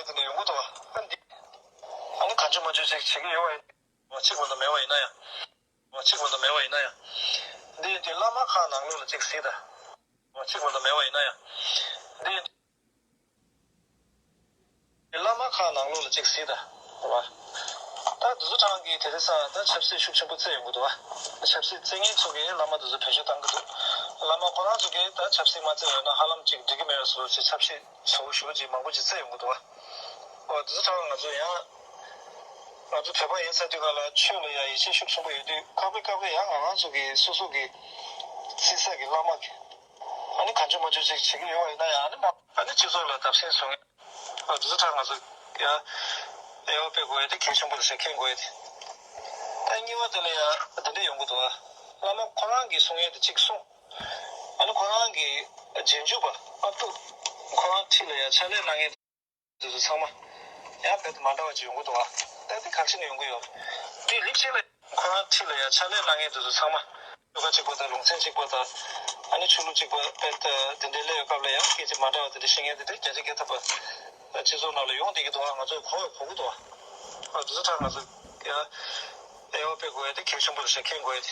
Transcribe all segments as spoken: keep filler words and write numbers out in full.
ཟེར་ནས་ཡོང་གི་འདུག་བ། ཨ་འདི། ཨ་ནི་གང་བྱུང་མང་བྱུང་ཅིག་བྱེད་ཀྱི་ཡོད་པ་ཡིན། བ་གཅིག་མ་གཏོགས་མེད་པ་ཡིན་ན་ཡང་། བ་གཅིག་མ་གཏོགས་མེད་པ་ཡིན་ན་ཡང་། འདི་འདི་བླ་མ་ཁག་ནང་ལོགས་ལ་ཅིག་གཟིགས་དང་། བ་གཅིག་མ་གཏོགས་མེད་པ་ཡིན་ན་ཡང་། འདི། བླ་མ་ཁག་ནང་ལོགས་ལ་ཅིག་གཟིགས་དང་། རེད་བ། ད་དུས་ཚོད་གྲངས་ཀྱི་དེ་རེད་ས་ད་ཆབ་སྲིད་ཤུགས་ཆེན་པོ་རྩེ་ཡོང་གི་འདུག་བ། ཆབ་སྲིད་རྩེ་མཁན་ཚོ་གིས་བླ་མ་དེ་ཚོ་བེད་སྤྱོད་བཏང་གི་འདུག་བླ་མ་ཁོ་རང་ཚོ་གིས་ད་ཆབ་སྲིད་མ་རྩེ་ཡོང་ན་ཧ་ལམ་ཅིག་འགྲིག་གི་མེད་པ་བཟོ་ཅིག་ཆབ་སྲིད་བཟོ་བོ་ཞུ་བོ་ཅིག་མང་པོ་ཅིག་རྩེ་ཡོང་གི་འདུག་བ། ཨོ་དེ་ཚོ་ཚང་མ་ང་ཚོ་ཡང་། ང་ཚོ་བོད་པ་ཡིན་ས་དུས་ག་ལ་ཆོས་ལ་ཡང་ཡིད་ཆེས་ཤུགས་ཆེན་པོ་ཡོད་དུས་སྐབས་རེ་སྐབས་རེ་ཡང་ང་རང་ཚོ་གི་སོ་སོ་གི་རྩིས་ས་གི་བླ་མ་གི། ཨ་ནི་གང་བྱུང་མང་བྱུང་ཅིག་བྱེད་ཀྱི་ཡོད་པ་ཡིན་ན་ཡང་ཨ་ནི་མ། ཨ་ནི་སྤྱི་ཚོགས་ལ་བརྡབ་གསིག་བཟོ་མཁན། ཨ་དེ་ཚོ་ཚང་མ་ང་ཚོ་ཡང་དབྱེ་བ་སྤེལ་དགོས་ཡ་དེ་གལ་ཆེན་པོ་རེད་ཟེར་མཁྱེན་དགོས་ཡ་དེ། ད་གཉིས་པ་དེ་ལ་ཡང་འདི་འདྲ་ཡོང་གི་འདུག་ཨ། བླ་མ་ཁོ་རང་གིས་གསུང་ཡ་དེ་གཅིག་གསུངས། ཨ་ནི་ཁོ་རང་གི་རྗེས་འཇུག་པ་ཨབ་ཏུ། ཁོ་རང་འཁྲིས་ལ་ཡང་ཕྱག་ལས་གནང་མཁན་དེ་ཚོ་ཚང་མ་ཡང་རྦད་དེ་མ་འདྲ་བ་ཅིག་ཡོང་གི་འདུག་ཨ། ད་དེ་ག་རེ་བྱས་ནས་ཡོང་གི་ཡོད། དེ་རིགས་གཅིག་ལ་ཁོ་རང་འཁྲིས་ལ་ཡང་ཕྱག་ལས་གནང་མཁན་དེ་ཚོ་ཚང་མ་ཆོལ་ཁ་གཅིག་པ་དང་ལུང་ཚན་གཅིག་པ་དང་། ཨ་ནི་ཆོས་ལུགས་གཅིག་པ་རྦད་དེ་འདི་འདྲའི་སླེབས་ཡོད་སྐབས་ལ་ཡང་སྐད་ཆ་མ་འདྲ་བ་དེ་འདྲ་བཤད་མཁན་དེ་འདྲ་བརྒྱ་ཆ་བརྒྱ་ཐམ་པ་སྤྱི་ཚོགས་ནང་ལ་ཡོང་བསྡད་ཀྱི་འདུག་ཨ། ང་ཚོས་གོ་བ་གོ་གི་འདུག་ཨ། ཨ་དེ་ཚོ་ཚང་མ་ང་ཚོ་ཡང་དབྱེ་བ་སྤེལ་དགོས་ཡ་དེ་གལ་ཆེན་པོ་རེད་ཟེར་མཁྱེན་དགོས་ཡ་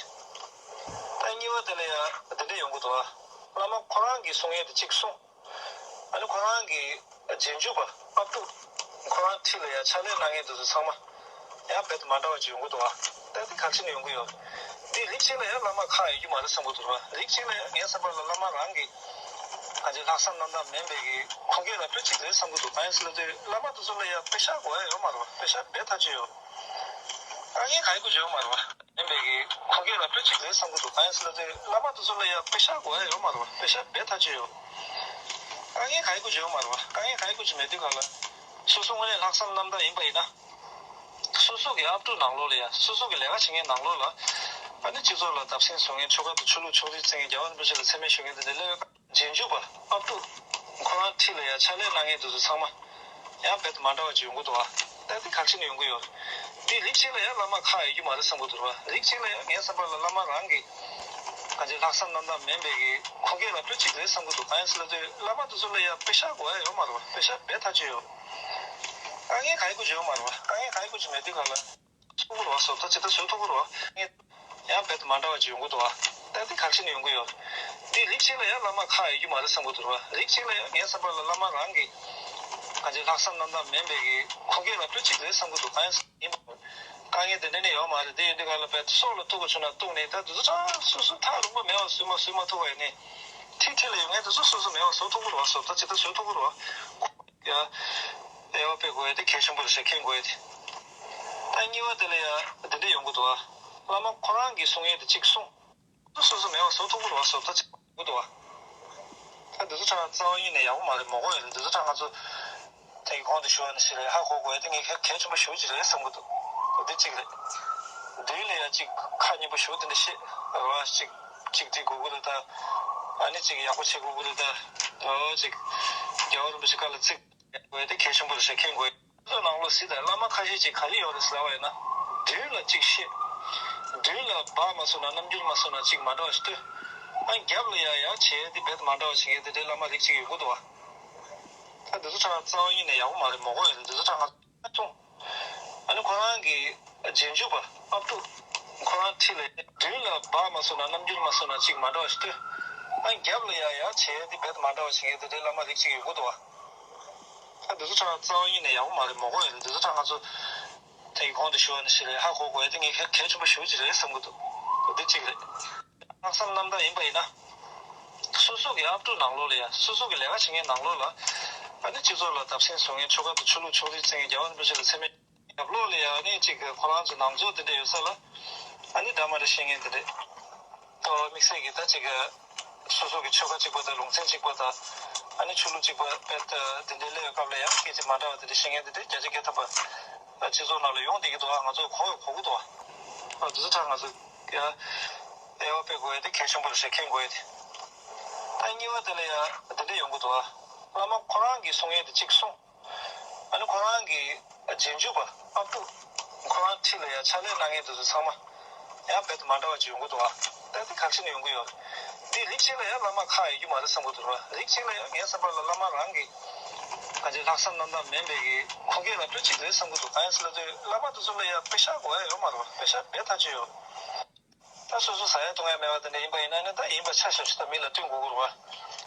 དེ། ད་གཉིས་པ་དེ་ལ་ཡང་འདི་འདྲ་ཡོང་གི་འདུག་ཨ། བླ་མ་ཁོ་རང་གིས་གསུང་ཡ་དེ་གཅིག་གསུངས། ཨ་ནི་ཁོ་རང་གི་རྗེས་འཇུག་པ་ཨབ་ཏུ། ཁོ་རང་འཁྲིས་ལ་ཡང་ཕྱག་ལས་གནང་མཁན་དེ་ཚོ་ཚང་མ་ཡང་རྦད་དེ་མ་འདྲ་བ་ཅིག་ཡོང་གི་འདུག་ཨ། ད་དེ་ག་རེ་བྱས་ནས་ཡོང་གི་ཡོད། དེ་རིགས་གཅིག་ལ་ཡང་བླ་མ་ཁག་ཡོད་རྒྱུ་མ་རེད་བསམ་གི་འདུག་ར། རིགས་གཅིག་ལ་ཡང་ངའི་བསམ་པ་ལ་བླ་མ་རང་གི་གང་ཅི་ལྷག་བསམ་རྣམ་དག་མིན་པའི་གི་ཁུངས་སྐྱེལ་ར་སྤྲོད་ཅིག་རེད་བསམ་གི་འདུག་གང་ཡིན་ཟེར་ན་དེ་བླ་མ་དེ་ཚོ་ལ་ཡང་པེ་ཤག་དགོས་ཡ་ཡོད་མ་རེད་བ། པེ་ཤག་རྦད་ཐག་ཆོད་ཡོད། དཀའ་ངལ་ག་ཡི་དགོས་ཀྱི་ཡོད་མ་རེད་བ། མིན་པའི་གི་ཁུངས་སྐྱེལ་ར་སྤྲོད་ཅིག་རེད་བསམ་གི་འདུག་གང་ཡིན་ཟེར་ན་དེ་བླ་མ་དེ་ཚོ་ལ་ཡང་པེ་ཤག་དགོས་ཡ་ཡོད་མ་རེད་བ། པེ་ཤག་རྦད་ཐག་ཆོད་ཡོད། དཀའ་ངལ་ག་ཡི་དགོས་ཀྱི་ཡོད་མ་རེད་བ། དཀའ་ངལ་ག་ཡི་དགོས་ཀྱི་མེད་དུས་ག་ལ། སོ་སོ་དངོས་གནས་ལྷག་བསམ་རྣམ་དག་ཡིན་པ་ཡིན་ན། སོ་སོ་གི་ཨབ་ཕྲུག་ནང་ལོགས་ལ་ཡ་སོ་སོ་གི་ལས་ཀ་བྱེད་མཁན་ནང་ལོགས་ལ། ཨ་ནི་སྤྱི་ཚོགས་ལ་བརྡབ་གསིག་བཟོ་མཁན་ཆོལ་ཁ་དང་ཆོས་ལུགས་ཕྱོགས་རིས་བརྩི་མཁན་རྒྱལ་བ་རིན་པོ་ཆེ་ལ་མཚན་སྨད་ཞུ་མཁན་དེ་འདྲ་སླེབས་ཡོད་ཀ་རྗེས་འཇུག་པ་ཨབ་ཏུ། ཁོ་རང་འཁྲིས་ལ་ཡ་ཕྱག་ལས་གནང་མཁན་དེ་ཚོ་ཚང་མ་ཡང་རྦད་དེ་མ་འདྲ་བ་ཅིག་ཡོང་གི་འདུག་ཨ། ད་དེ་ག་རེ་བྱས་ནས་ཡོང་གི་ཡོད། དེ་རིགས་གཅིག་ལ་ཡང་བླ་མ་ཁག་ཡོད་རྒྱུ་མ་རེད་བསམ་གི་འདུག་ར། རིགས་གཅིག་ལ་ཡང་ངའི་བསམ་པ་ལ་བླ་མ་རང་གི་གང་ཅི་ལྷག་བསམ་རྣམ་དག་མིན་པའི་གི་ཁུངས་སྐྱེལ་ར་སྤྲོད་ཅིག་རེད་བསམ་གི་འདུག་གང་ཡིན་ཟེར་ན་དེ་བླ་མ་དེ་ཚོ་ལ་ཡང་པེ་ཤག་དགོས་ཡ་ཡོད་མ་རེད་བ། པེ་ཤག་རྦད་ཐག་ཆོད་ཡོད། དཀའ་ངལ་ག་ཡི་དགོས་ཀྱི་ཡོད་མ་རེད་བ། དཀའ་ངལ་ག་ཡི་དགོས་ཀྱི་མེད་དུས་ག་ལ། ཐུག་གི་རེད་བ། བཟོ་ལྟ་ཇི་ལྟར་བཟོ་ཐུབ་ཀྱི་རེད་བ། ངས་ཡང་རྦད་དེ་མ་འདྲ་བ་ཅིག་ཡོང་གི་འདུག་བ། ད་དེ་ག་རེ་བྱས་ནས་ཡོང་གི་ཡོད། དེ་རིགས་གཅིག་ལ་ཡང་བླ་མ་ཁག་ཡོད་རྒྱུ་མ་རེད་བསམ་གི་འདུག་བ། རིགས་གཅིག་ལ་ཡང་ངའི་བསམ་པ་ལ་བླ་མ་རང་གི་གང་ཅི་ལྷག་བསམ་རྣམ་དག་མིན་པའི་གི་ཁུངས་སྐྱེལ་ར་སྤྲོད་ཅིག་རེད་བསམ་གི་འདུག་གང་ཡིན་ཡིན་པ། དཀའ་ངལ་དེ་འདྲ་ནི་ཡོད་མ་རེད། དེ་ཡོད་དུས་ག་ལ་རྦད་དེ་སྲོག་ལ་གཏུག་དགོས་བྱུང་ན་གཏུག་ནས་ད་དེ་ཚོ་ཚང་སོ་སོ་ཐག་རིང་པོ་མེད་པ་བཟོས་མ་བཟོས་མ་ཐུབ་པ་ཡིན་ནའི། ཐིག་ཐིག་ལ་ཡོད་མཁན་དེ་ཚོ་སོ་སོ་མེད་པ་བཟོ་ཐུབ་ཀྱི་རེད་བ། བཟོ་ལྟ་ཇི་ལྟར་བཟོ་ཐུབ་ཀྱི་རེད་བ། ཡ། དབྱེ་བ་སྤེལ་དགོས་ཡ་དེ་གལ་ཆེན་པོ་རེད་ཟེར་མཁྱེན་དགོས་ཡ་དེ། ད་གཉིས་པ་དེ་ལ་ཡ་འདི་འདྲ་ཡོང་གི་འདུག་བ། བླ་མ་ཁོ་རང་གིས་གསུང་ཡ་དེ་གཅིག་གསུངས། སོ་སོ་མེད་པ་བཟོ་ཐུབ་ཀྱི་རེད་བ། བཟོ་ལྟ་གཅིག་ཡོང་གི་འདུག་བ། ད་འདི་ཚོ་ཚང་རྩ་བ་ཉིད་ནས་ཡག་པོ་མ་རེད། མ་གོ་ཡ་རེད། འདི་ཚོ་ཚང་ང་ཚོ་དེ་གི་གོང་དུ་ཞུ་བ་ནང་བཞིན་རེད། ཧ་གོ་དགོས་ཡ་དེ་ངས་གལ་གལ་ཆེན་པོ་ཞེ་པོ་ཅིག་རེད་བསམ་གྱི་འདུག་འདི་གཅིག་རེད། འདི་ལ་ཡ་གཅིག་ཁ་སྙན་པོ་ཞེ་པོ་དེ་འདྲ་བཤད་རེད་བ། གཅིག་གཅིག་འགྲིག་དགོས་ཀྱི་རེད་ད། ཨ་ནི་གཅིག་ཡག་པོ་བྱེད་དགོས་ཀྱི་རེད་ད། འོ་གཅིག་རྒྱལ་བ་རིན་པོ་ཆེ་བཀའ་ལ་བརྩི་དགོས་ཡ་དེ་གལ་ཆེན་པོ་རེད་ཟེར་མཁྱེན་དགོས་ཡ། ཚོ་ནང་ལོགས་སྲིད་དང་བླ་མ་ཁ་ཤས་ཅིག་ག་རེ་ཡོད་རེད་ཟེར་ལབ་པ་ཡིན་ན། མདུན་ལ་གཅིག་བཤད། མདུན་ལ་སྦ་མ་སོང་ན་རྣམ་འགྱུར་མ་སོང་ན་གཅིག་མ་འདྲ་བ་ཞིག་ལྟོས། ཨ་རྒྱབ་ལ་ཡ་ཡ་བྱས་ཏེ་རྦད་མ་འདྲ་བ་བྱེད་མཁན་དེ་འདྲའི་བླ་མ་རིགས་གཅིག་ཡོང་གི་འདུག་བ། ད་འདི་ཚོ་ཚང་རྩ་བ་ཉིད་ནས་ཡག་པོ་མ་རེད། མ་གོ་ཡ་རེད། འདི་ཚོ་ཚང་ང་མཐོང་། ཨ་ནི་ཁོ་རང་གི་རྗེས་འཇུག་པ་ཨབ་ཏུ། ཁོ་རང་འཁྲིས་ལ་མདུན་ལ་སྦ་མ་སོང་ན་རྣམ་འགྱུར་མ་སོང་ན་གཅིག་མ་འདྲ་བ་ཞིག་ལྟོས། ཨ་རྒྱབ་ལ་ཡ་ཡ་བྱས་ཏེ་རྦད་མ་འདྲ་བ་བྱེད་མཁན་དེ་འདྲའི་བླ་མ་རིགས་གཅིག་ཡོང་གི་འདུག་བ། ད་འདི་ཚོ་ཚང་རྩ་བ་ཉིད་ནས་ཡག་པོ་མ་རེད། མ་གོ་ཡ་རེད། འདི་ཚོ་ཚང་ང་ཚོ་དེ་གི་གོང་དུ་ཞུ་བ་ནང་བཞིན་རེད། ཧ་གོ་དགོས་ཡ་དེ་ངས་གལ་གལ་ཆེན་པོ་ཞེ་པོ་ཅིག་རེད་བསམ་གྱི་འདུག་འདི་གཅིག་རེད། ལྷག་བསམ་རྣམ་དག་ཡིན་པ་ཡིན་ན། སོ་སོ་གི་ཨབ་ཕྲུག་ནང་ལོགས་ལ་ཡ་སོ་སོ་གི་ལས་ཀ་བྱེད་མཁན་ནང་ལོགས་ལ། ཨ་ནི་སྤྱི་ཚོགས་ལ་བརྡབ་གསིག་བཟོ་མཁན་ཆོལ་ཁ་དང་ཆོས་ལུགས་ཕྱོགས་རིས་བརྩི་མཁན་རྒྱལ་བ་རིན་པོ་ཆེ་ལ་མཚན་སྨད། རྒྱབ་ལོགས་ལ་ཡ་ཨ་ནི་གཅིག་གི་ཁོ་རང་ཚོ་ནང་ཚོགས་དེ་འདྲ་ཡོད་ས་ལ། ཨ་ནི་འདྲ་མ་འདྲ་བཤད་མཁན་དེ་འདྲ། ཏོ་དམིགས་བསལ་གྱི་ད་ཅིག་གི་སོ་སོ་གི་ཆོལ་ཁ་གཅིག་པ་དང་ལུང་ཚན་གཅིག་པ་དང་། ཨ་ནི་ཆོས་ལུགས་གཅིག་པ་དཔེ་ད་དེ་འདྲའི་སླེབས་ཡོད་སྐབས་ལ་ཡང་སྐད་ཆ་མ་འདྲ་བ་དེ་འདྲ་བཤད་མཁན་དེ་འདྲ་བརྒྱ་ཆ་བརྒྱ་ཐམ་པ་སྤྱི་ཚོགས་ནང་ལ་ཡོང་བསྡད་ཀྱི་འདུག་ཨ་ང་ཚོ་གོ་བས་གོ་གི་འདུག་ཨ་འདི་ཚོ་ཚང་ང་ཚོ་ཡ་དབྱེ་བ་སྤེལ་དགོས་ཡ་དེ་གལ་ཆེན་པོ་རེད་ཟེར་མཁྱེན་དགོས་ཡ་དེ། ད་གཉིས་པ་དེ་ལ་ཡ་དེ་འདྲ་ཡོང་གི་འདུག་ཨ་བླ་མ་ཁོ་རང་གིས་གསུང་ཡ་དེ་གཅིག་གསུངས། ཨ་ནི་ཁོ་རང་གི་རྗེས་འཇུག་པ་ཨབ་ཏུ། ཁོ་རང་འཁྲིས་ལ་ཡ་ཕྱག་ལས་གནང་མཁན་དེ་ཚོ་ཚང་མ་ཡང་རྦད་དེ་མ་འདྲ་བ་ཅིག་ཡོང་གི་འདུག་ཨ། ད་དེ་ག་རེ་བྱས་ནས་ཡོང་གི་ཡོད། དེ་རིགས་གཅིག་ལ་ཡང་བླ་མ་ཁག་ཡོད་རྒྱུ་མ་རེད་བསམ་གྱི་འདུག་ར། རིགས་གཅིག་ལ་ཡང་ངའི་བསམ་པ་ལ་བླ་མ་རང་གི་ གང་ཅི་ལྷག་བསམ་རྣམ་དག་མིན་པའི་གི་ཁུངས་སྐྱེལ་ལ་སྤྲོད་ཅིག་རེད་བསམ་གི་འདུག་གང་ཡིན་ཟེར་ན་དེ་བླ་མ་དེ་ཚོ་ལ་ཡ་པེ་ཤག་དགོས་ཡ་ཡོད་མ་རེད་བ། པེ་ཤག་རྦད་ཐག་ཆོད་ཡོད། ད་སོ་སོ་ཟ་ཡ་བཏུང་ཡ་མེད་པ་དེ་འདྲ་ཡིན་པ་ཡིན་ན་ནི་ད་ཡིན་པ་ཆ་བཞག་ཅིག་ད་མི་ལ་སྟོན་དགོས་ཀྱི་རེད་བ།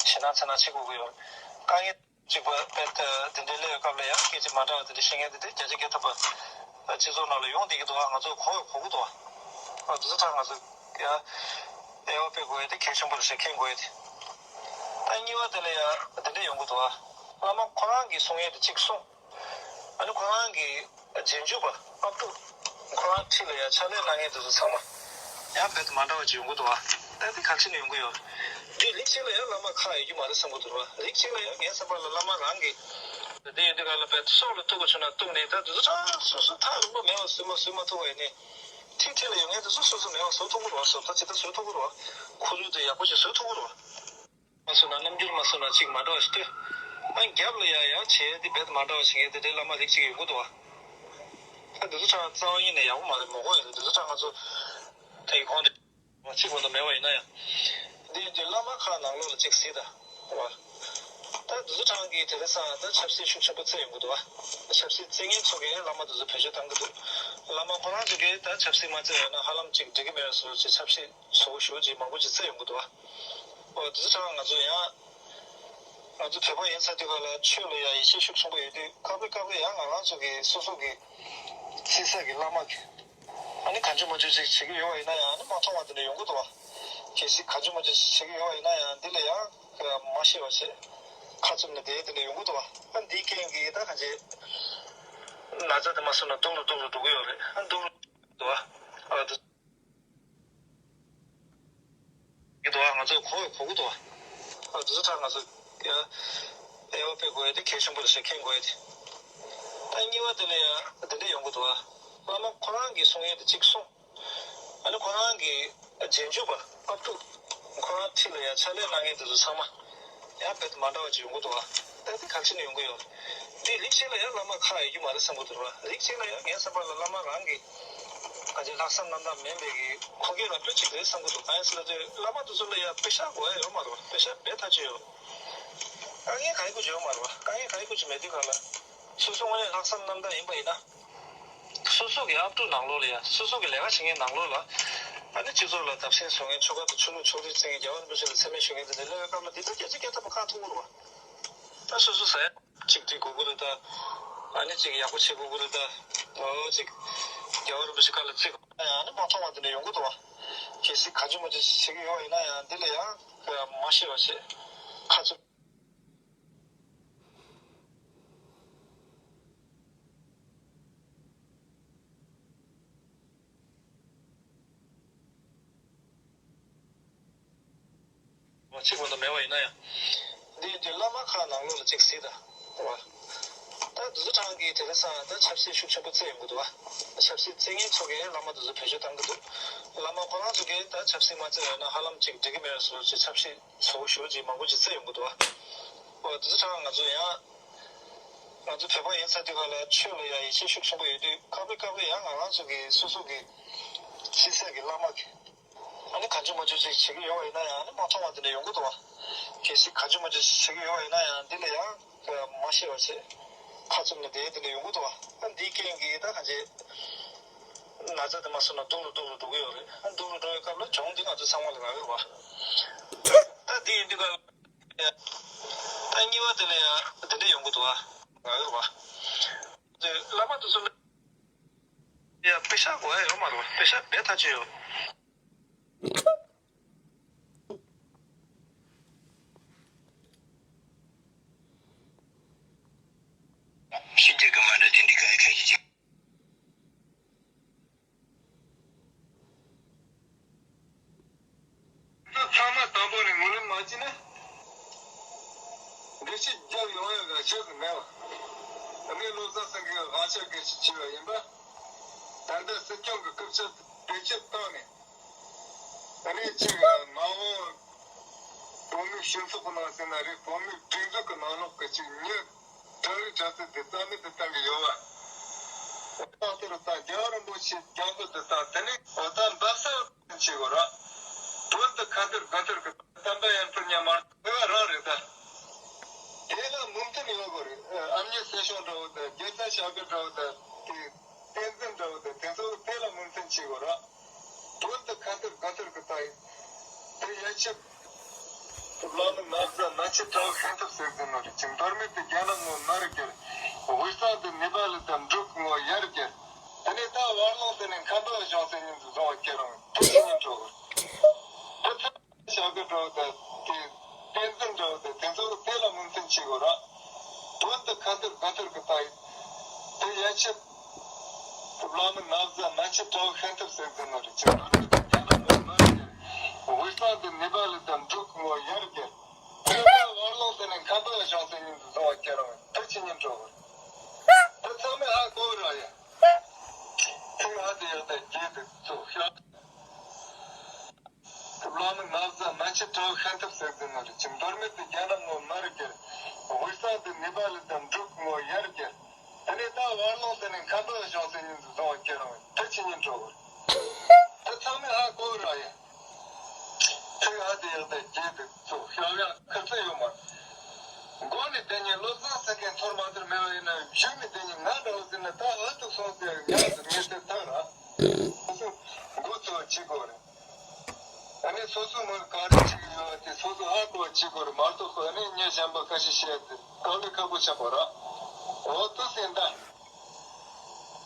ཞེད་སྣང་ཚ་སྣང་བྱེད་དགོས་ཀྱི་ཡོད་རེད། དཀའ་ངལ་གཅིག་པ་དཔེ་དེ་འདྲའི་སླེབས་སྐབས་ལ་ཡང་སྐད་ཆ་མ་འདྲ་བ་དེ་འདྲ་བཤད་མཁན་དེ་འདྲ་བརྒྱ་ཆ་བརྒྱ་ཐམ་པ་སྤྱི་ཚོགས་ནང་ལ་ཡོང་བསྡད་ཀྱི་འདུག་ཨ་ང་ཚོ་གོ་བ་གོ་གི་འདུག་ཨ་དེ་ཚོ་ད་ང་ཚོ་ཡ་དབྱེ་བ་སྤེལ་དགོས་ཡ་དེ་གལ་ཆེན་པོ་རེད་ཟེར་མཁྱེན་དགོས་ཡ་དེ། ད་གཉིས་པ་དེ་ལ་ཡ་དེ་འདྲ་ཡོང་གི་འདུག་ཨ། བླ་མ་ཁོ་རང་གིས་གསུང་ཡ་དེ་གཅིག་གསུངས། ཨ་ནི་ཁོ་རང་གི་རྗེས་འཇུག་པ་ཨབ་ཏུ་ཁོ་རང་འཁྲིས་ལ་ཡ་ཕྱག་ལས་གནང་མཁན་དེ་ཚོ་ཚང་མ་ཡང་རྦད་དེ་མ་འདྲ་བ་ཅིག་ཡོང་གི་འདུག་བ། ད་དེ་ག་ཅི་ནས་ཡོང་གི་ཡོད། དེ་རིགས་གཅིག་ལ་ཡང་བླ་མ་ཁག་ཡོད་ཀྱི་མ་རེད་བསམ་གི་འདུག་བ། རིགས་གཅིག་ལ་ཡང་ངའི་བསམ་པ་ལ་བླ་མ་རང་གི་དེ་ཡོད་དུས་ག་ལ་རྦད་དེ་སྲོག་ལ་གཏུག་དགོས་བྱུང་ན་གཏུག་ནས་ད་དེ་ཚོ་ཁྲག་སོ་སོ་ཐག་རིང་པོ་མེད་པ་བཟོས་མ་བཟོས་མ་ཐུབ་པ་ཡིན་ནའི་འཁྲིས་འཁྲིས་ལ་ཡོད་མཁན་དེ་ཚོ་སོ་སོ་མེད་པ་བཟོ་ཐུབ་ཀྱི་རེད་བ། བཟོ་ལྟ་ཇི་ལྟར་བཟོ་ཐུབ་ཀྱི་རེད་བ། ཁོར་ཡུག་དེ་ཡག་པོ་ཞིག་བཟོ་ཐུབ་ཀྱི་རེད་བ། མ་བཟོས་ན་རྣམ་འགྱུར་མ་བཟོས་ན་གཅིག་མ་འདྲ་བ་ཞིག་ལྟོས། ཨ་རྒྱབ་ལ་ཡ་ཡ་བྱས་ཏེ་རྦད་མ་འདྲ་བ་ཞིག་ངས་དེ་འདྲའི་བླ་མ་རིགས་གཅིག་ཡོང་གི་འདུག་བ། ད་འདི་ཚོ་ཁྲ་རྩ་བ་ཉིད་ནས་ཡག་པོ་མ་རེད། མོ་གོ་ཡ་རེད། འདི་ཚོ་ཁྲ་ང་ཚོ་དེ་གོང་དེ་གཅིག་མ་གཏོགས་མེད་པ་ཡིན་ན་ཡང་། འདི་འདི་བླ་མ་ཁག་ནང་ལོགས་ལ་གཅིག་གཟིགས་དང་བ། ད་འདི་ཚོ་ཁྲ་གིས་དེ་རིང་སང་ད་ཆབ་སྲིད་ཤུགས་ཆེན་པོ་རྩེ་ཡོང་གི་འདུག་བ། ཆབ་སྲིད་རྩེ་མཁན་ཚོ་གིས་བླ་མ་འདི་ཚོ་བེད་སྤྱོད་བཏང་གི་འདུག་བླ་མ་ཁོ་རང་ཚོ་གིས་ད་ཆབ་སྲིད་མ་རྩེ་ཡོད་ན་ཧ་ལམ་གཅིག་འགྲིག་གི་མེད་པ་བཟོ་ཅིག་ཆབ་སྲིད་བཟོ་བོ་ཞུ་ཅིག་མང་པོ་ཅིག་རྩེ་ཡོང་གི་འདུག་བ། འོ་འདི་ཚོ་ཁྲ་ང་ཚོ་ཡང་། ང་ཚོ་བོད་པ་ཡིན་ཚར་དུས་ག་ལ་ཆོས་ལ་ཡང་ཡིད་ཆེས་ཤུགས་ཆེན་པོ་ཡོད་དུས་སྐབས་རེ་སྐབས་རེ་ཡང་ང་རང་ཚོ་གི་སོ་སོ་གི་ཚིག་ས་གི་བླ་མ་གི་ཨ་ནི་གང་བྱུང་མང་བྱུང་ཅིག་བྱེད་ཀྱི་ཡོད་པ་ཡིན་ན་ཡང་ཨ་ནི་མ་མཐོང་བ་དེ་འདྲ་ཡོང་གི་འདུག་བ། གལ་སྲིད་གང་བྱུང་མང་བྱུང་ཅིག་བྱེད་ཀྱི་ཡོད་པ་ཡིན་ན་ཡང་འདི་ལ་ཡང་མ་ཤེས་པ་བྱེད། ཁ་བཙུམ་ནས་བསྡད་དེ་འདྲ་ཡོང་གི་འདུག་བ། ཨ་འདིའི་རྐྱེན་གྱིས་ད་གང་བྱེད། ན་ཚ་དེ་མ་སོང་ན་སྡུག་རུ་སྡུག་རུ་འགྲོ་གི་ཡོད་རེད། ཨ་སྡུག་རུ་འགྲོ་གི་འདུག་བ། ཨ་འདི། གི་འདུག་ཨ་ང་ཚོས་གོ་བས་གོ་གི་འདུག་ཨ། ཨ་འདི་ཚོ་ད་ང་ཚོ་ཡ་དབྱེ་བ་སྤེལ་དགོས་ཡ་དེ་གལ་ཆེན་པོ་རེད་ཟེར་མཁྱེན་དགོས་ཡ་དེ། ད་གཉིས་པ་དེ་ལ་ཡ་འདི་འདྲ་ཡོང་གི་འདུག་ཨ། བླ་མ་ཁོ་རང་གིས་གསུང་ཡ་དེ་གཅིག་གསུངས། ཨ་ནི་ཁོ་རང་གི་རྗེས་འཇུག་པ་ཨབ་ཏུ་ཁོ་རང་འཁྲིས་ལ་ཡ་ཕྱག་ལས་གནང་མཁན་དེ་ཚོ་ཚང་མ་ཡང་རྦད་དེ་མ་འདྲ་བ་ཅིག་ཡོང་གི་འདུག་ཨ། ད་དེ་ག་ཅི་ནས་ཡོང་གི་ཡོད། དེ་རིགས་གཅིག་ལ་ཡང་བླ་མ་ཁག་ཡོད་རྒྱུ་མ་རེད་བསམ་གི་འདུག་ར། རིགས་གཅིག་ལ་ཡང་ངའི་བསམ་པ་ལ་བླ་མ་རང་གི་ག་ཅིག་ལྷག་བསམ་རྣམ་དག་མིན་པའི་གི་ཁུངས་སྐྱེལ་ལ་སྤྲོད་ཅིག་རེད་བསམ་གི་འདུག་གང་ཡིན་ཟེར་ན་དེ་བླ་མ་དེ་ཚོ་ལ་ཡང་པེ་ཤག་དགོས་ཡ་ཡོད་མ་རེད་བ། པེ་ཤག་རྦད་ཐག་ཆོད་ཡོད། དཀའ་ངལ་ག་ཡི་གུ་ཅིག་ཡོད་མ་རེད་བ། དཀའ་ངལ་ག་ཡི་གུ་ཅིག་མེད་དུས་ག་ལ། སོ་སོ་དངོས་གནས་ལྷག་བསམ་རྣམ་དག་ཡིན་པ་ཡིན་ན། སོ་སོ་གི་ཨབ་ཕྲུག་ནང་ལོགས་ལ་ཡ་སོ་སོ་གི་ལས་ཀ་བྱེད་མཁན་ནང་ལོགས་ལ། ཨ་ནི་སྤྱི་ཚོགས་ལ་བརྡབ་གསིག་བཟོ་མཁན་ཆོལ་ཁ་དང་ཆོས་ལུགས་ཕྱོགས་རིས་བརྩི་མཁན་རྒྱལ་བ་རིན་པོ་ཆེ་ལ་མཚན་སྨད་ཞུ་མཁན་དེ་འདྲ་སླེབས་པའི་སྐབས་ལ་འདི་ཚོ་སྐད་ཆ་སྐད་ཐབས་བཀག་ཐུབ་ཀྱི་རེད་བ། ད་སོ་སོ་ཟ་ཡ་གཅིག་སྒྲིག་དགོས་ཀྱི་རེད་ད། ཨ་ནི་གཅིག་ཡག་པོ་བྱེད་དགོས་ཀྱི་རེད་ད། འོ་གཅིག་རྒྱལ་བ་རིན་པོ་ཆེ་བཀའ་ལ་བརྩི་དགོས་ཡ་ཨ་ནི་མ་མཐོང་བ་དེ་འདྲ་ཡོང་གི་འདུག་བ། གལ་སྲིད་ག་ཅི་མ་ཅི་ཞིག་བྱེད་ཀྱི་ཡོད་པ་ཡིན་ན་ཡང་འདི་ལ་ཡང་མ་ཤེས་པ་བྱེད། ཁ་ཚུབ། གཅིག་མ་གཏོགས་མེད་པ་ཡིན་ན་ཡང་། འདི་འདི་བླ་མ་ཁག་ནང་ལོགས་ལ་གཅིག་གཟིགས་དང་། རེད་བ། ད་འདི་ཚོ་གྲངས་ཀྱིས་དེ་རིང་སང་ད་ཆབ་སྲིད་ཤུགས་ཆེན་པོ་རྩེ་ཡོང་གི་འདུག་བ། ཆབ་སྲིད་རྩེ་མཁན་ཚོ་གིས་བླ་མ་འདི་ཚོ་བེད་སྤྱོད་བཏང་གི་འདུག་བླ་མ་ཁོ་རང་ཚོ་གིས་ད་ཆབ་སྲིད་མ་རྩེ་ཡོང་ན་ཧ་ལམ་གཅིག་འགྲིག་གི་མེད་པ་བཟོ་ཅིག་ཆབ་སྲིད་བཟོ་བོ་ཞུ་ཅིག་མང་པོ་ཅིག་རྩེ་ཡོང་གི་འདུག་བ། འོ་འདི་ཚོ་གྲངས་ང་ཚོ་ཡང་། ང་ཚོ་བོད་པ་ཡིན་ཚར་དུས་ག་ལ་ཆོས་ལ་ཡང་ཡིད་ཆེས་ཤུགས་ཆེན་པོ་ཡོད་དུས་སྐབས་རེ་སྐབས་རེ་ཡང་ང་རང་ཚོ་གི་སོ་སོ་གི་ཕྱི་གསལ་གི་བླ་མ་གི་ཨ་ནི་གང་བྱུང་མང་བྱུང་ཅིག་བྱེད་ཀྱི་ཡོད་པ་ཡིན་ན་ཡང་ཨ་ནི་མ་མཐོང་བ་དེ་འདྲ་ཡོང་གི་འདུག་བ། གལ་སྲིད་གང་བྱུང་མང་བྱུང་ཅིག་བྱེད་ཀྱི་ཡོད་པ་ཡིན་ན་ཡང་འདི་ལ་ཡང་མ་ཤེས་པ་བྱེད། ཁ་བཙུམ་ནས་བསྡད་དེ་འདྲ་ཡོང་གི་འདུག་བ། ཨ་འདིའི་རྐྱེན་གྱིས་ད་གང་བྱེད། ན་ཚ་དེ་མ་སོང་ན་སྡུག་རུ་སྡུག་རུ་འགྲོ་གི་ཡོད་རེད། ཨ་སྡུག་རུ་འགྲོ་བའི་སྐབས་ལ་གྱོང་འདི་ང་ཚོ་ཚང་མ་ལ་རག་གི་རེད་བ། ད་འདི་ཡིན་དུས་ག་ད་གཉིས་པ་དེ་ལ་ཡང་དེ་འདྲ་ཡོང་གི་འདུག་ཨ། ང་ཡོད་པ། དེ་བླ་མ་དེ་ཚོ་ལ་ཡང་པེ་ཤག་དགོས་ཡ་ཡོད་མ་རེད་པ། པེ་ཤག་རྦད་ཐག་ཆོད་ཡོད། ཕྱི་རྒྱལ་གི་མ་འདྲ་དེ་འདྲའི་ག་ཡ་ཁ་ཤས་ཅིག་ཚང་མ་དང་པོ་ནས་ངོས་ལེན་མ་བྱས་ན། འདི་ཕྱི་རྒྱལ་ཡོང་ཡ་ག་ཆོད་གི་མེད་པ། ངས་བློ་བཟང་སེང་གེ་གི་དབང་ཆ་གལ་ཆེ་ཆེ་བ་ཡིན་པ། ད་ལྟ་སྲིད་སྐྱོང་གི་སྐུ་ཚབ་བེད་སྤྱོད་བཏང་ནས། ཨ་ནི་གཅིག་མ་འོངས་བོད་མིའི་སྤྱི་ཚོགས་ཀྱི་ནང་ཟེར་ན་རེད། བོད་མིའི་སྒྲིག་འཛུགས་ཀྱི་ནང་ལོགས་ཀྱི་གཅིག་མྱི་གྲལ་རིམ་གྲལ་རྩེད་དེ་རྩ་མེད་དུ་བཏང་གི་ཡོད་པ། ད་ལྟ་རུ་ད་རྒྱལ་བ་རིན་པོ་ཆེ་སྐྱབས་མགོན་དེ་ད་དེ་ནས་འོ་ད་འབབ་ས་བྱེད་དགོས་ར། དོན་དུ་ཁ་ཐུར་དགུ་ཐུར་གྱི་བསྟན་པ་ཡར་འཕེལ་ཉམས་མར་འཕེལ་བ་རང་རེད་ད། དེ་ལ་ མོས་མཐུན་ཡོད་དགོས་རེད། ཨ་མྱེས་སྲས་ཆུང་འདྲ་བོ་དང་རྒྱལ་མཚན་ཞབས་དྲུང་འདྲ་བོ་དང་དེ་བསྟན་འཛིན་འདྲ་བོ་དང་དེ་ཚོ་དེ་ལ་མོས་མཐུན་བྱེད་དགོས་ར། དོན་དུ་ཁ་ཐུར་དགའ་ཐུར་གི་ལྟ་ཡིན། དེ་ཡན་ཆད་བླ་མའི་ན་བཟའ་ན་ཆེ་གྲྭ་བ་ཤན་ཐབས་ཟེར་གི་ནོ་རེད་ཅིང་། མདོ་སྨད་དུ་རྒྱ་ནག་ངོ་ནར་རྒྱལ། དབུས་གཙང་དུ་ནེ་པ་ལི་དང་འབྲུག་ངོ་ཡར་རྒྱལ། དེ་ནས་ད་བར་ལོང་དེ་ནས་ཁ་འདོགས་གཞུང་སྲིད་ཉིན་དུ་བཟུང་བ་ཁྱེད་རང་དེ་ཉིན་འགྲོ་དགོས། དེ་ཚོ་ཞབས་དྲུང་འདྲ་བོ་དང་དེ་བསྟན་འཛིན་འདྲ་བོ་དང་དེ་ཚོ་དེ་ལ་མོས་མཐུན་བྱེད་དགོས་ར། དོན་དུ་ཁ་ཐུར་དགའ་ཐུར་གི་ལྟ་ཡིན། དེ་ཡན་ཆད་བླ་མའི་ན་བཟའ་ན་ཆེ་གྲྭ་བ་ཤན་ཐབས་ཟེར་གི་ནོ་རེད་ཅིང་། དབུས་གཙང་དུ་ནེ་པ་ལི་དང་འབྲུག་ངོ་ཡར་རྒྱལ། དེ་ལྟར་བར་ལོང་དེ་ནས་ཁ་འདོགས་གཞུང་སྲིད་ཉིན་དུ་བཟུང་བ་ཁྱེད་རང་དེ་ཕྱི་ཉིན་འགྲོ་དགོས། དེ་ཚང་མས་ཧ་གོ་ར་ཡ། ཐེངས་ཨ་དེ་ཡག་དང་རྒྱས་དེ་ཚོ་ཤ། བླ་མའི་ན་བཟའ་ན་ཆེ་གྲྭ་བ་ཤན་ཐབས་ཟེར་གི་ནོ་རེད་ཅིང་། མདོ་སྨད་དུ་རྒྱ་ནག་ངོ་ནར་རྒྱལ། དབུས་གཙང་དུ་ནེ་པ་ལི་དང་འབྲུག་ངོ་ཡར་རྒྱལ། དེ་ནས་ད་བར་ལོང་དེ་ནས་ཁ་འདོགས་གཞུང་སྲིད་ཉིན་དུ་བཟུང་བ་ཁྱེད་རང་དེ་ཕྱི་ཉིན་འགྲོ་དགོས། དེ་ཚང་མས་ཧ་གོ་ར་ཡ། ཐེངས་ཨ་དེ་ཡག་དང་རྒྱས་དེ་ཚོ་ཤ་ཡ་ཁ་ཚ་ཡོད་མ། མགོ་ནས་དེ་ཉིན་བློ་བཟང་ཟེར་མཁན་ཐོར་མ་ཐོར་མེད་པ་ཡིན་ན། གཞུག་ནས་དེ་ཉིན་ང་འདྲ་བོ་ཟེར་ན་ད་ཧ་ཐུག་སོང་ཟེར་ཡ་ངས་དེ་ཐག་ར། སོ་སོ་མགོ་ཚོས་བྱེད་དགོས་རེད། ཨ་ནི་སོ་སོ་མི་ག་རེ་བྱེད་ཀྱི་ཡོད་དེ་སོ་སོ་ཧ་གོ་བྱེད་དགོས་རེད་མ་གཏོགས། ཨ་ནི་མྱི་གཞན་པ་ཁ་ཤས་བཤད་དེ་དཀའ་ལས་ཁག་པོ་ཆགས་པ་ར། འོ་དུ་ཟེར་ད།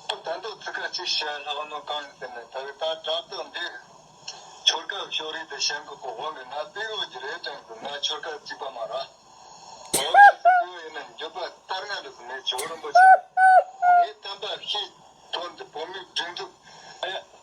ད་འདི་ཚིག་ཁ་གཅིག་བཤད་ལྷག་ནོ་གང་ཡིན་ཟེར་ན། ད་གི་ད་དྲ་ཐོག་འདི་ཆོལ་ཁ་ཤོར་རེད་དེ་ཞེན་ཁོག་གོ་འོང་གི་ང་སྤེལ་འོག་གི་རེད་དྲན་གི་ང་ཆོལ་ཁ་གཅིག་པ་མ་ར། འོ་དུ་ཟེར་ཡོད་ཡིན་ན་འགྱོད་པ་ལྟར་ང་རེད་ཟེར་ནས་ཇོ་བོ་རིན་པོ་ཆེ་ངས་དམ་པ་ཤི་དོན་དུ་བོད་མི་སྒྲིག་འཛུགས་ཨ་ཡ།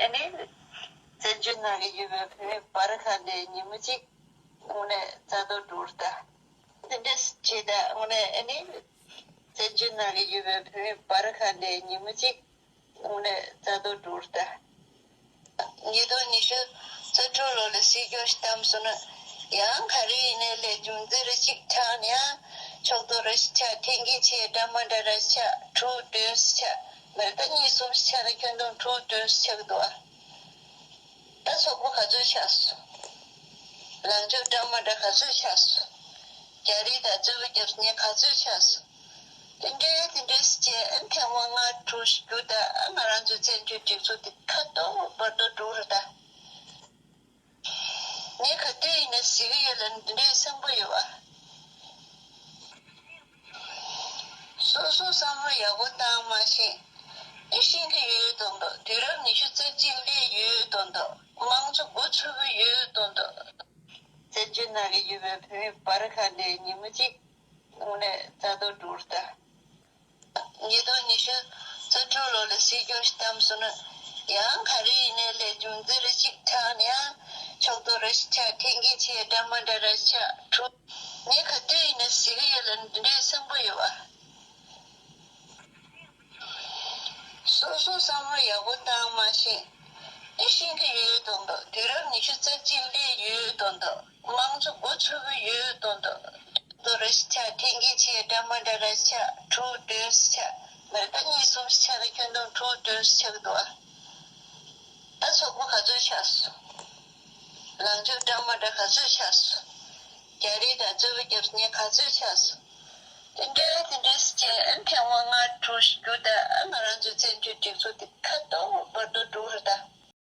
ཨ་ནི། བཙན་བྱོལ་ནང་ལ་ཡོད་པའི་བོད་མི་བར་ཁ་ནས་ཉིན་མོ་གཅིག་དངོས་གནས་རྩ་དོན་འགྲུར་ལྟ། དེ་འདྲ་བྱས་ད་དངོས་གནས་ཨ་ནི། བཙན་བྱོལ་ནང་ལ་ཡོད་པའི་བོད་མི་བར་ཁ་ནས་ཉིན་མོ་གཅིག་དངོས་གནས་རྩ་དོན་འགྲུར་ལྟ། ཉིས་སྟོང་ཉི་ཤུ་རྩ་དྲུག་ལོ་ལ་སྲིད་སྐྱོང་ཞིག་བཏང་སོང་ན། ཡང་ག་རེ་ཡིན་ནའི་ལས་རྒྱུ་མཚན་རེ་ཞིག་ཆགས་ནས་ཡང་ཕྱོགས་གཏོགས་རེ་ཞིག་ཆགས། འཐེན་འཁྱེར་བྱས་འདྲ་མི་འདྲ་རེ་ཞིག་ཆགས། དྲུག་བདུན་ཞིག་ཆགས། མི་ལྟ་གཉིས་གསུམ་ཞིག་ཆགས་ན་ཁྱོན་བསྡོམས་དྲུག་བདུན་ཞིག་ཆགས་ཀྱི་འདུག་ཨ། ད་སོག་པོ་ག་ཚོད་ཆགས་སོང་། ལངས་ཕྱོགས་འདྲ་མི་འདྲ་ག་ཚོད་ཆགས་སོང་། རྒྱ་རིགས་དང་རྩོད་པ་རྒྱབ་མཁན་ག་ཚོད་ཆགས་སོང་། དེ་འདྲའི་དེ་འདྲའི་སྐྱེ་ཨན་ཐེངས་མ་ལྔ་དྲུག་ཞིག་རྒྱུ་ད་ཨ་ང་རང་ཚོའི་བཙན་བྱོལ་སྒྲིག་འཛུགས་དེ་ཁ་དོག་བར་དོ་འགྲོ་རེད་ད། ངས་ག་དུས་ཡིན་ན་གཟིགས་ཀྱི་ཡོད་ལ་འདི་འདྲའི་སེམས་པ་ཡོད་པ། སོ་སོ་བསམ་བློ་ཡག་པོ་བཏང་མ་ཤེས། ཨེ་ཤེས་ཀྱི་ཡོད་མདོག་མདོག་དུས་རབས་ཉི་ཤུ་རྩ་གཅིག་སླེབས་ཡོད་མདོག་མདོག་དམངས་གཙོ་འགོ་ཚུགས་ཀྱི་ཡོད་མདོག་མདོག་བཙན་བྱོལ་ནང་ལ་ཡོད་པའི་བོད་མི་བར་ཁ་ནས་ཉིན་མོ་གཅིག་དངོས་གནས་རྩ་དོན་འགྲུར་ལྟ། ཉིས་སྟོང་ཉི་ཤུ་རྩ་དྲུག་ལོ་ལ་སྲིད་སྐྱོང་ཞིག་བདམས་སོང་ན། ཡང་ག་རེ་ཡིན་ནའི་ལས་རྒྱུ་མཚན་རེ་ཞིག་ཆགས་ནས་ཡང་ཕྱོགས་གཏོགས་རེ་ཞིག་ཆགས། འཐེན་འཁྱེར་བྱས་འདྲ་མི་འདྲ་རེ་ཞིག་ཆགས། དྲུག་ངས་ག་དུས་ཡིན་ན་གཟིགས་ཀྱི་ཡོད་ལ་འདི་འདྲའི་སེམས་པ་ཡོད་པ། སོ་སོ་བསམ་བློ་ཡག་པོ་བཏང་མ་ཤེས། ཨེ་ཤེས་ཀྱི་ཡོད་མདོག་མདོག་དུས་རབས་ཉི་ཤུ་རྩ་གཅིག་སླེབས་ཡོད་མདོག་མདོག་དམངས་གཙོ་འགོ་ཚུགས་ཀྱི་ཡོད་མདོག་མདོག་མདོག་རེ་ཞིག་ཆགས། འཐེན་འཁྱེར་བྱས་འདྲ་མི་འདྲ་རེ་ཞིག་ཆགས། དྲུག་བདུན་ཞིག་ཆགས། མི་ལྟ་གཉིས་གསུམ་ཞིག་ཆགས་ན་ཁྱོན་བསྡོམས་དྲུག་བདུན་ཞིག་ཆགས་ཀྱི་འདུག་ཨ། ད་སོག་པོ་ག་ཚོད་ཆགས་སོང་། ལངས་ཕྱོགས་འདྲ་མི་འདྲ་ག་ཚོད་ཆགས་སོང་། རྒྱ་རིགས་དང་རྩོད་པ་རྒྱབ་མཁན་ག་ཚོད་ཆགས་སོང་། དེ་འདྲའི་དེ་འདྲའི་སྐྱེ་ཨན་ཐེངས་མ་ལྔ་དྲུག་ཞིག་རྒྱུ་ད་ཨ་ང་རང་ཚོའི་བཙན་བྱོལ་སྒྲིག་འཛུགས་དེ་ཁ་དོག་བར་དོ་འགྲོ་རེད་ད།